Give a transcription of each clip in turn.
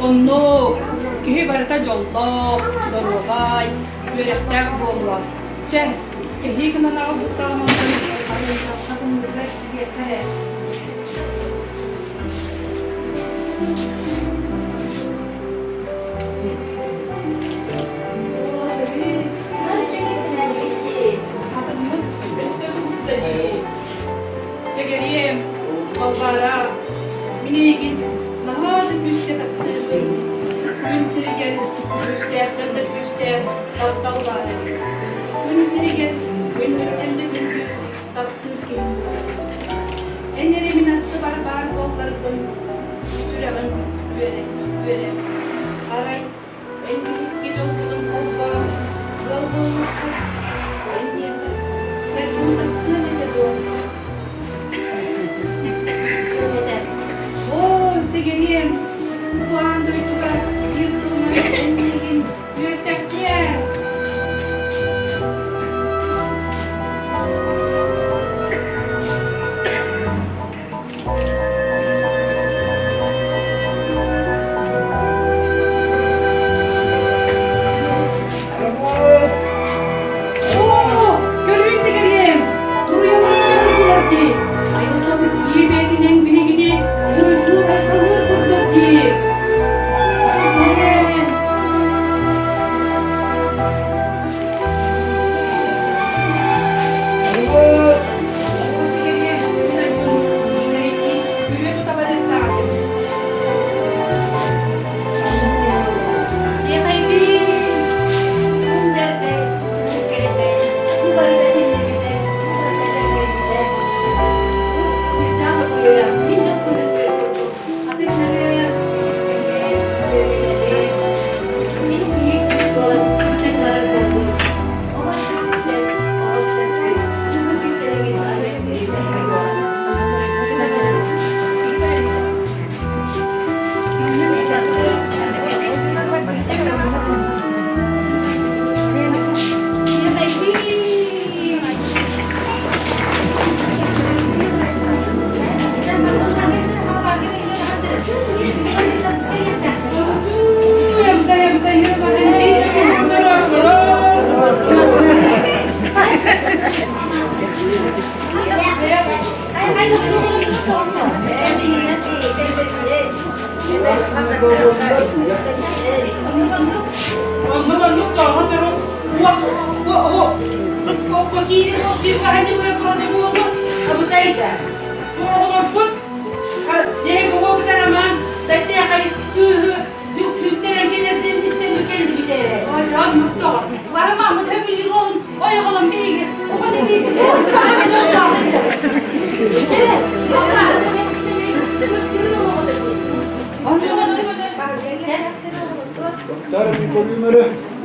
Оннук, киһи барыта дьоллоох, доруобай, үөрэхтээх буолуо. Чэ, кэһии гынан аҕалбыттаҕым онтон арыйдахха тириэххэ эрэ. Хатыҥмыт өссө тубуста дии. Сэгэриэм, Балбаара, мин эйигин наһаа да күүскэ таптыыбын. Күн сиригэр күүстээхтэн да күүстээх таптал баар эбит. Күн сиригэр күндүттэн да күндү таптыыр киһим буолар. Эн эрэ мин аттыбар баар буолларгын, сүрэҕим үөрэ, үөрэ. Арай Эн биһикки дьолбутун холбоон, ыал буолбуппут, эн миэхэ кэргэн тахсыаҥ этэ дуо? Оо, сэгэриэм, бу аан дойдуга биир тылынан эн миигин үөртэххиэ! Оо, көрүүй сэгэриэм, туруйаларга турдулар дии. Айылҕабыт иэбээтинэн биһигини уруйдуу-айхаллыыр курдук дии. Эчикийээн.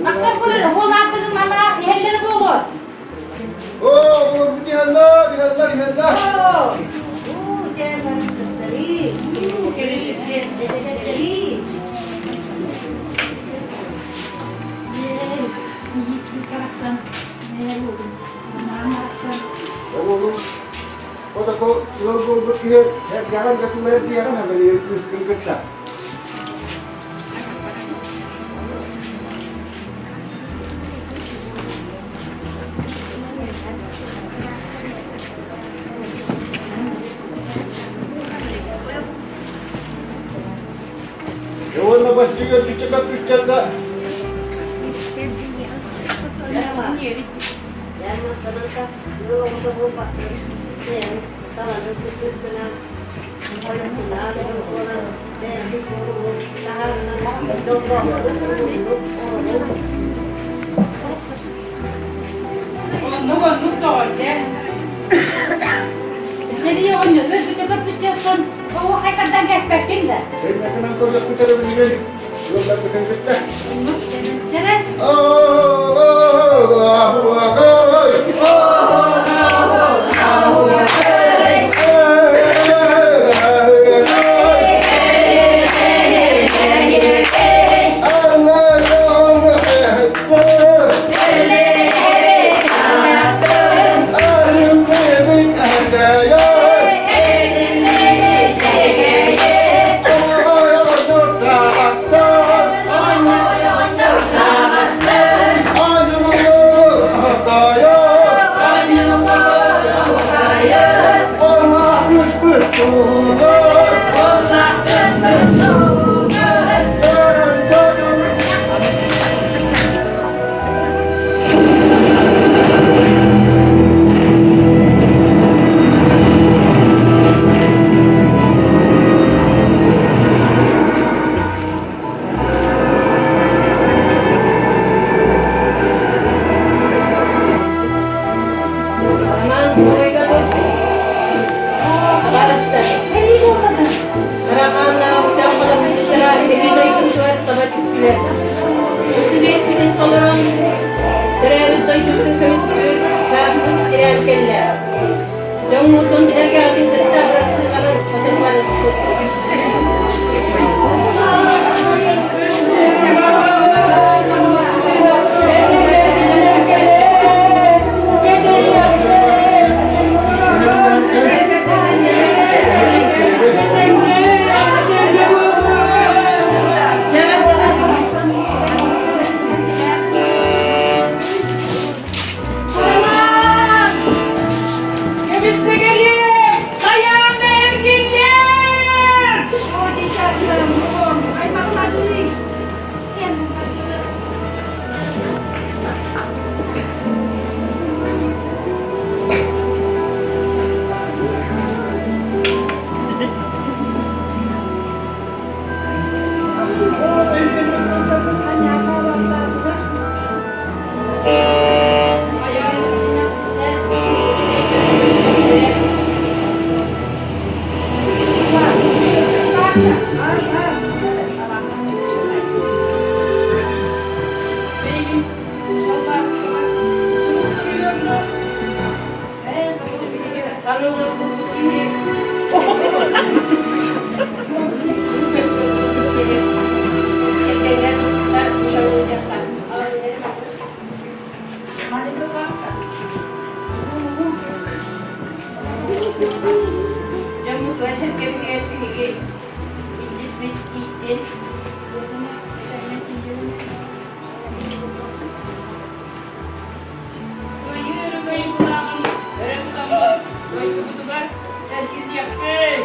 Ахсар көрөр, ол аатыгын малаах иһэллэрэ буолуо. Оо, иһэллэр, иһэллэр, иһэллэр. Оҕолум, отоко ыал буолбут киһи эргэҕин көтүмэр диэҕин эмэлиир кыыскын кытта. Уонна бастыгар бүтэ көппүттэр да Оннук оннук доҕор дьэ. Нелии оҕонньор өлбүтэ көппүттэн оҕо хайдардан кэспэккин да. Сеннекынан көрүөхпүтэрэ билигин ыалларбытын кытта. Чэрэ. Дьоммутугар сэргэбитигэр биһиги илдьиппит тиийдин. Кыайыы өрөгөйүн кулааҕын өрө тутаммыт дойдубутугар эргиллиэхпит!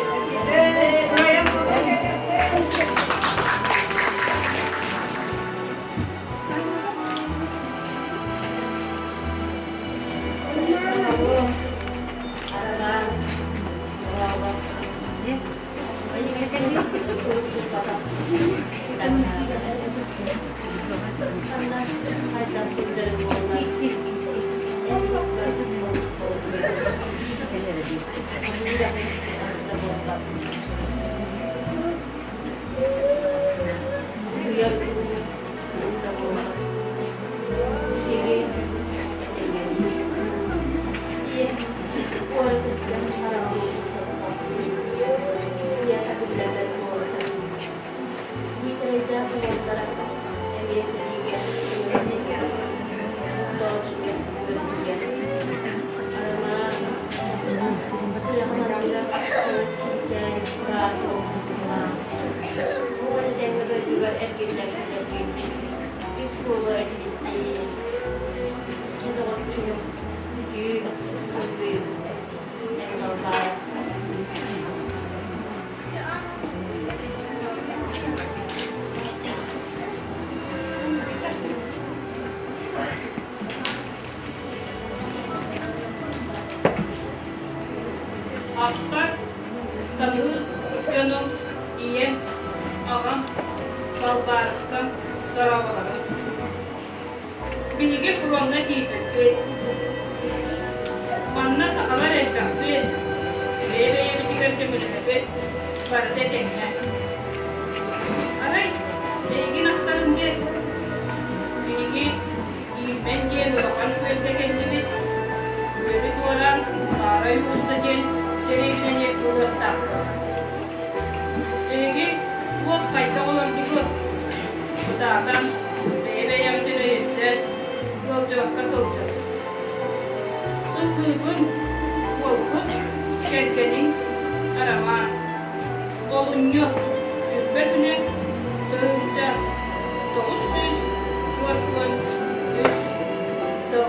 Ахтар, саныыр дьонум, ийэм, аҕам, Балбаарыскам, дорооболорум. Биһиги фроҥҥа тиийбиппит. Манна сахалар элбэхпит, бэйэ-бэйэбитигэр көмөлөһөбүт, барыта этэҥҥэ. Арай, эйигин ахтарым диэн, биһиги Иирбэн диэн улахан күөлгэ кэллибит. Күөлү туораан Саарай уулусса диэн дэриэбинэни ылыахтаахпыт. Эһиги туох хайдах олордугут? Кытаатан, бэйэ-бэйэҕитин өйөстөн, ыалдьыбакка сылдьыҥ. Сылгыгын, уолгут, кэргэниҥ, Арамаан. Олунньу Үрбэ күнэ 1943 сыл.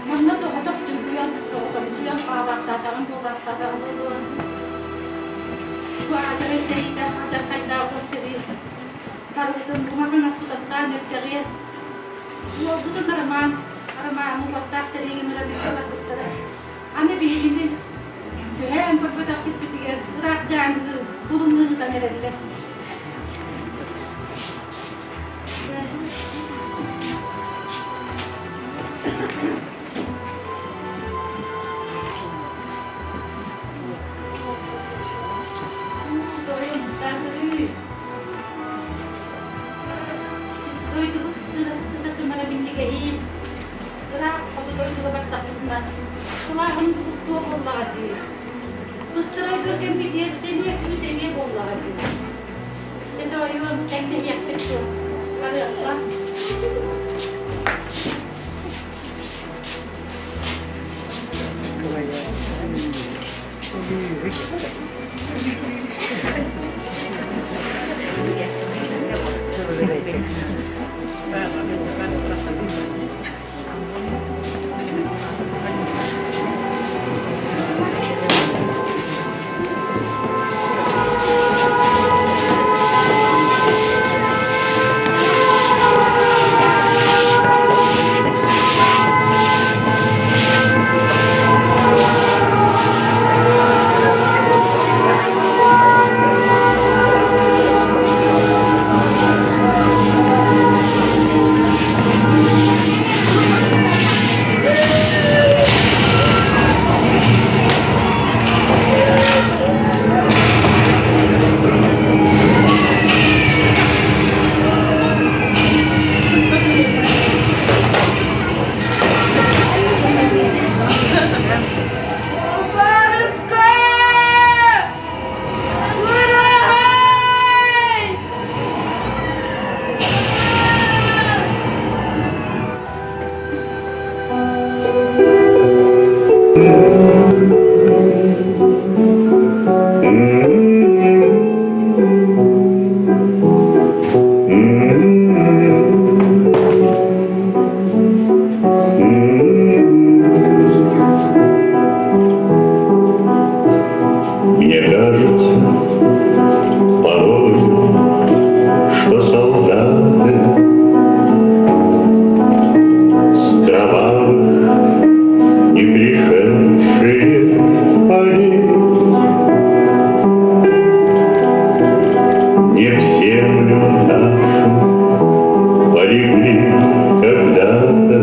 Манна соҕотох дьүргүйэн, соҕотомсуйан хаалаахтаатаҕым буолаахтаатаҕым буолуо. Бу аатырай сэриитэ алдьархайдаах сэрии барыбытын уҥа-хаҥас тутаттаан эрдэҕиэ. Уолбутун Арамаан, Арамааны уоттаах сэриигэ ыҥыран илдьэ барбыттара. Аны биһигини түһээн көрбөтөх сиппитигэр ыраах дьааҥы булумнуу ыытан эрэллэр. Дойдубут сыта-сымара биллигэһиин, ыраах хоту дойдуга бардахпытына сылааһын тугуттуо буоллаҕа дии. Быстар ойдор кэммитигэр сэниэ күүс эмиэ буоллаҕа дии. Дьэ тоойуом, тэҥнэһиэхпит дуо? Барыахха. Барыска! Ура! Мне кажется, порой, что солдаты с кровавых не пришедшие полей Не в землю нашу полегли когда-то,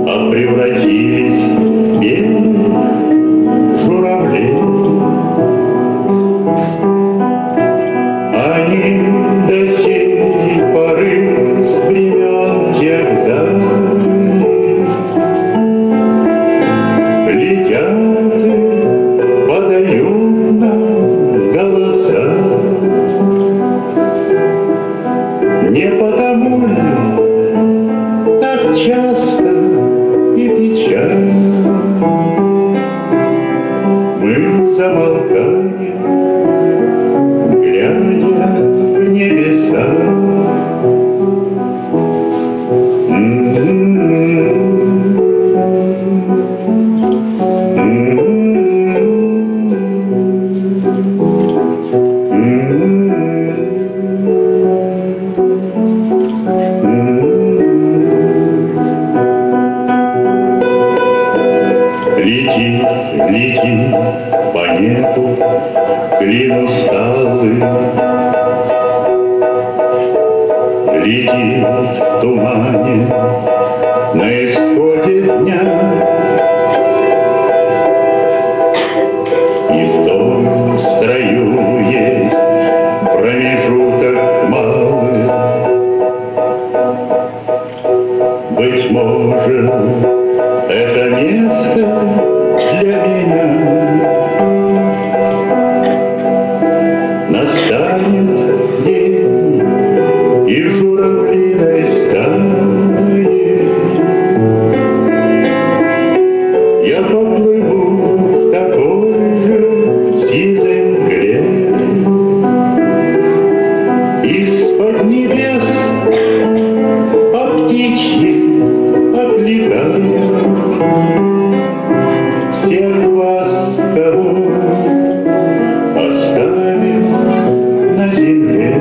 а превратились в белых журавлей. Они до сей поры с времен тех дальних Летят и подают нам голоса. Не потому ли так часто и печально Мы замолкаем, глядя в небеса. Летит, летит по небу клин усталый, Летит в тумане на исходе дня. И в том строю есть промежуток малый. Быть может, это место для меня. Настанет день, и журавлиной стаей Я поплыву в такой же сизой мгле. Из-под небес по птичьи окликая Всех вас, кого оставил на земле.